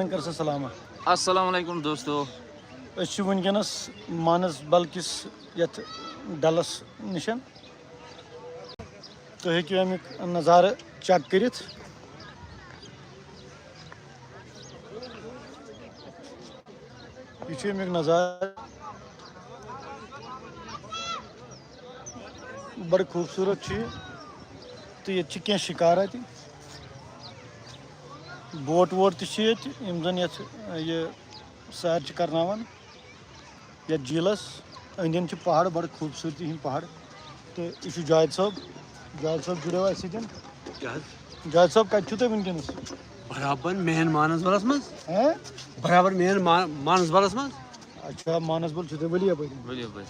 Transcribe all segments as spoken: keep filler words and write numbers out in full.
کر سا سلام۔ السلام علیکم دوستو۔ أسۍ چھِ وٕنکیٚنَس مانسبل کِس یَتھ ڈلَس نِش۔ تُہۍ ہیٚکِو اَمیُک نظارٕ چیک کٔرِتھ۔ یہِ چھُ اَمیُک نظارٕ۔ بڑٕ خوٗبصوٗرت چھُ یہِ۔ تہٕ ییٚتہِ چھِ کینٛہہ شِکارا تہِ۔ بوٹ ووٹ تہِ چھِ ییٚتہِ، یِم زَن یَتھ، یہِ، سیر چھِ کرناوان۔ یَتھ جھیٖلَس أنٛدۍ أنٛدۍ چھِ پہاڑ، بڑٕ خوٗبصوٗرتی ہٕنٛدۍ پہاڑ۔ تہٕ یہِ چھُ جاوید صٲب۔ جاوید صٲب جُڑیو اَسہِ سۭتۍ۔ کیٛاہ حظ؟ جاوید صٲب، کَتہِ چھِو تُہۍ وٕنکیٚنَس؟ برابر مین مانسبلس منٛز۔ ہہ؟ برابر مین ما-، مانسبلس منٛز۔ اچھا، مانسبل چھِو تُہۍ، ؤلِو یَپٲرۍ۔ ؤلِو یَپٲرۍ۔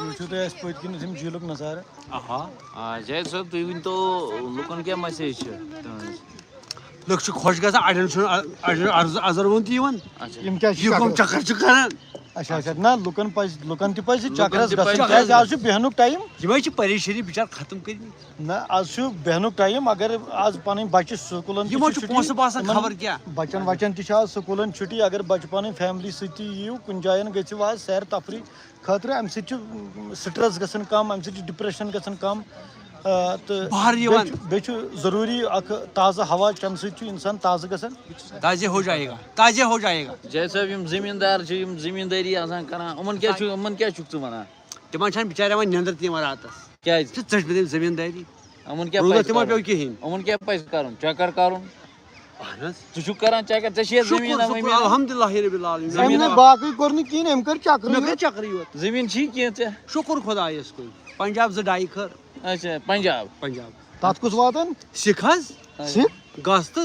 وٕچھِو تُہۍ اَسہِ پٔتۍ کِنۍ یِم جھیٖلُک نظارٕ۔ آہا۔ آ، جاوید صٲب، تُہۍ ؤنۍ تو، لُکن کیٛاہ message چھِ تُہٕنٛز؟ لُکھ چھِ خۄش گژھان، اَڑٮ۪ن چھُنہٕ، اَڑٮ۪ن چھُنہٕ عرض اَزر ووٚن تہِ یِوان۔ اچھا۔ یِم کیٛاہ چھِ یہِ کَم چکر؟ چکر چھِ کران؟ اچھا، اچھا، نہ، لُکن پَزِ، لُکن تہِ پَزِ لُکن چکرس تہِ پَزِ گژھُن، چکرس کیٛازِ آز چھُ بیٚہنُک ٹایم۔ یِمے چھِ پریشٲنی بِچار ختم کٔرمٕتۍ۔ نہ، آز چھُ بیٚہنُک ٹایم۔ اگر آز پَنٕنۍ بَچہٕ سکوٗلن تہِ یِمو چھِ چھُٹی، پونٛسہٕ باسان یِمن خبر کیٛاہ۔ بَچن وَچن تہِ چھِ آز سکوٗلن چھُٹی۔ اگر بَچہٕ پَنٕنۍ فیملی سۭتۍ تہِ یِیِو، کُنہِ جایَن گٔژھِو آز سیر تفریح خٲطرٕ، اَمہِ سۭتۍ چھُ stress گژھان کَم، اَمہِ سۭتۍ چھُ depression گژھان کَم۔ آ، تہٕ بہر بیٚیہِ یِوان۔ چھُ، بیٚیہِ چھُ ضروٗری اکھ تازٕ ہوا، تَمہِ سۭتۍ چھُ اِنسان تازٕ گژھان۔ تازے ہو جائے گا، تازے ہو جائے گا۔ جاوید صٲب، یِم زٔمیٖندار چھِ، یِم زٔمیٖندٲری آسان کران، یِمن کیٛاہ چھُ، یِمن کیٛاہ چھُکھ ژٕ وَنان؟ تِمن چھَنہٕ بِچارٮ۪ن وۄنۍ نیٚنٛدٕر تہِ یِوان راتَس۔ کیٛازِ؟ ژٕ ژٔج مےٚ تٔمۍ زٔمیٖندٲری۔ یِمن کیٛاہ روٗدَس پَزِ تہِ ما کرُن؟ پیوٚو کِہیٖنۍ۔ یِمن کیٛاہ پَزِ کرُن؟ چکر کرُن۔ اہن حظ۔ ژٕ چھُکھ کران چکر، ژےٚ چھِ یَتھ شُکُر، زٔمیٖن شُکُر، ومیٖن؟ الحمدللہ رب العالمین۔ زٔمیٖن زٔمیٖن نہ، باقٕے کوٚر نہٕ کِہیٖنۍ، أمۍ کٔر چکرٕے مےٚ کٔر یوت۔ چکرٕے یوت۔ زٔمیٖن چھی کینٛژھا؟ شُکُر خۄدایَس کُن۔ پنجاب زٕ ڈاے خٲر۔ اچھا، پنجاب۔ پنجاب۔ تَتھ کُس واتان؟ سِکھ حظ۔ اچھا۔ سِکھ؟ گاسہٕ تہٕ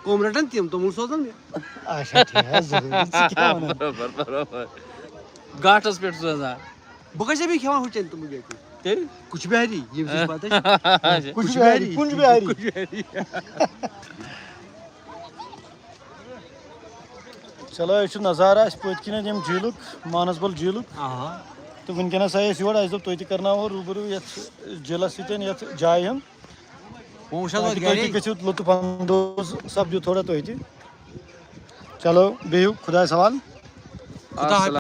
کوٚم رَٹان تِم، توٚمُل سوزان مےٚ۔ اچھا، ٹھیٖک حظ، ضروٗری۔ ژٕ کیٛاہ وَنان؟ برابر، برابر۔ گاٹھس پٮ۪ٹھ سوزان۔ بہٕ کَتہِ چھُس بیٚیہِ کھٮ۪وان ہُچَن تِم بیٚیہِ؟ تیٚلہِ؟ کُچھ بِہاری، ییٚمہِ سۭتۍ پَتہٕ اَسہِ اچھا۔ کُچھ بِہاری، کُنٛج بِہاری۔ کُچھ بِہاری۔ چلو، یہِ چھُ نظارٕ اَسہِ پٔتۍ کِنٮ۪تھ ییٚمہِ جھیٖلُک، مانسبل جھیٖلُک۔ آ۔ تہٕ وٕنکیٚنَس آیہِ أسۍ یور، اَسہِ دوٚپ تُہۍ تہِ کَرناوو روٗبروٗ یَتھ جھیٖلَس سۭتۍ، یَتھ جایہِ ہُنٛد۔ وۄنۍ وٕچھ حظ تاکہِ وۄنۍ تُہۍ تہِ گَرے۔ گٔژھِو لطف اندوز سَپدِو تھوڑا تُہۍ تہِ۔ چلو، بِہِو خۄدایَس حوال۔ خدا حافظ۔